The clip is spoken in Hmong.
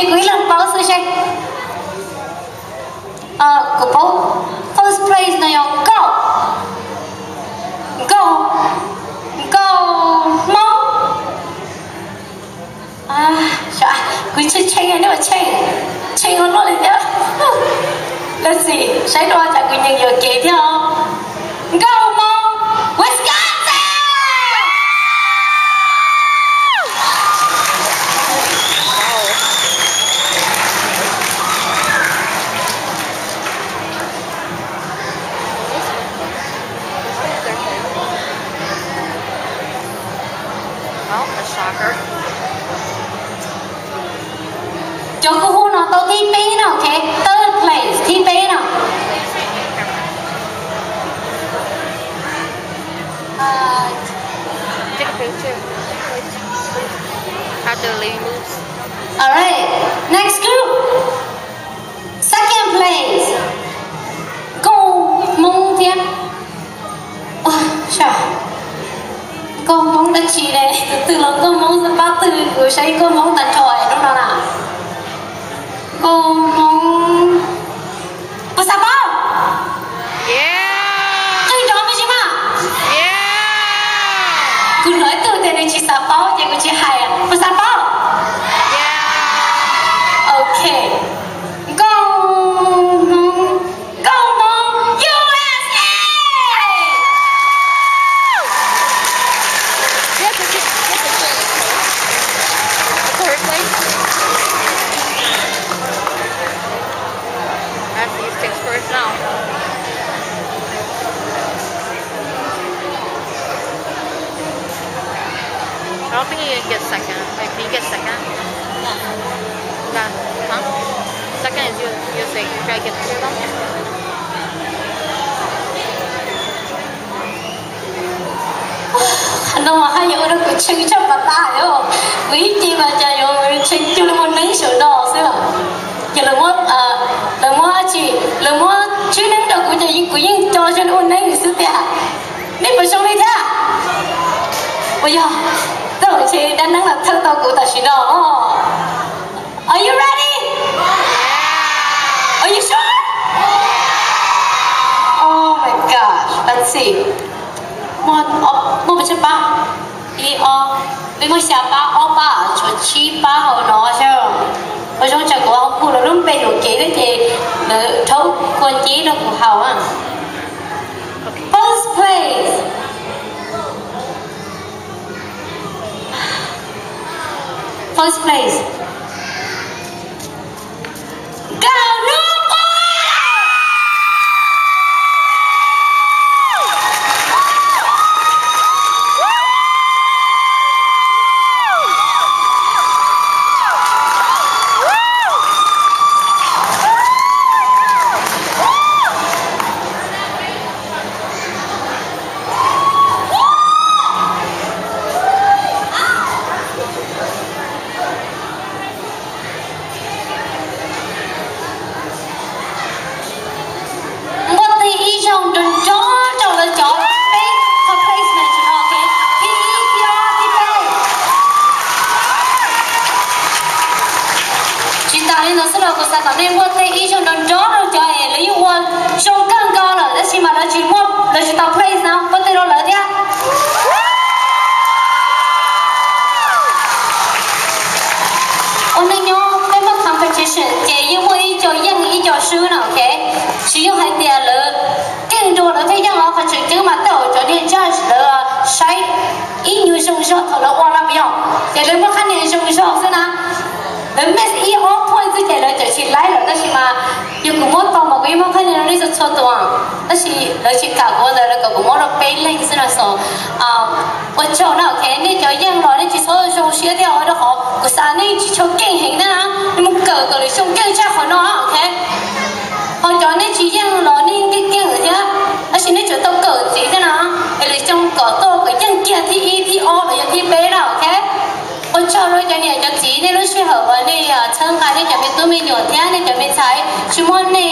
Kuv ib leeg paub xwb seb. Kuv paub first place no yog nkauj, nkauj, nkauj Hmoob. Kuv tshee tshee nej ua tshee, tshee ua luaj li thiab. Let's see, saib dua cas kuv nyeem yuam kev thiab os. Nkauj Hmoob Wisconsin. Cov kuv hu no tau thib peb no, ok, third place, thib peb no. Take a picture. After Lily moves. All right, next group. Second place. Nkauj Hmoob thiab. Nkauj Hmoob dab tsi ne? Tus twg los nkauj Hmoob xwb, pab twg kuv saib nkauj Hmoob tag nrho hnub no na. Nkauj Hmoob, puas xav paub? Qw nrov me ntsis mas. Kuv hnov ib tug tias nws tsis xav paub ces kuv tsis hais. Puas xav paub? Ok. Nkauj Hmoob, nkauj Hmoob U S A. Third place. That's these things first now. I don't think you can get second. Wait, can you get second? Yeah. Huh? Second is you, you say, should I get three of them? Qhov no mas haj yam ua rau kuv tshee tshaj pas tas li. Kuv ib ce mas cas yuav tshee cuag li muaj neeb saum no xwb. Ces lawv muab, lawv muab tsi, lawv muab tswb neeb rau kuv ces kuv yeej co zoo li ua neeb xwb tiag. Nej puas zoo li thiab? Ua yog, tej zaum ntshe dab neeb los thawj tau kuv tam sim no. Are you ready? Are you sure? Oh my gosh, let's see. Muaj, muaj pes tsawg pab? Ib ob, peb muaj xya pab, ob pab, tshuav tsib pab hauv no xwb. Ua zoo tsam kuv hu lawv lub npe yuam kev thiab ces lawv rhaub kua nceb rau kuv haus. First place. First place. Nkauj Hnub Quab. Npuaj teg ib zaug nrov nrov rau lawv cov peb qhov placement no, ok. Thib ib, thib ob, thib peb. Tsis tas li ntawd xwb los kuv xav kom nej npuaj teg ib zaug nrov nrov rau cov es lawv yeej ua zoo kawg nkaus lawm tab sis mas lawv tsis muaj, lawv tsis tau place no, npuaj teg rau lawv thiab. Ua neej nyob peb muaj competition ces yeej muaj ib co yeej ib co swb no, ok. Tsis yog hais tias lawv keej dua lawv thiaj yeej os, qhov tseem ceeb mas tej zaum cov niag judge lawv saib ib nyuag zoo zog thaum lawv ua no puas yog, ces lawv muab qhab nias zoo zog xwb na. Lawv miss ib ob point xwb ces lawv txawm tsis laib lawm tab sis mas yog kuv muab tau mas kuv yeej muab qhab nias rau nej txhua txhua tus, tab sis lawv tsis kam kuv ua ntawd, lawv kom kuv muab rau peb leeg xwb no so. Ua tsaug na, ok, nej cov yeej los nej tsis txhob zoo siab thiab os, rau qhov kuv xav nej tsis tshua keej heev na, nej mus kawm kom lwm xyoo keej tshaj qhov no, ok. Ho cov nej tsis yeej los nej keej keej lawm thiab, tab sis nej tsuas tau kawm ntxiv thiab na, es lwm xyoo kom tuaj kom yeej kiag thib ib thib ob los yog thib peb na, ok. Ua tsaug rau cov niam cov txiv nej lub sij hawm uas nej txhawb nqa nej cov me tub me nyuam thiab nej cov me ntxhais, tsis muaj nej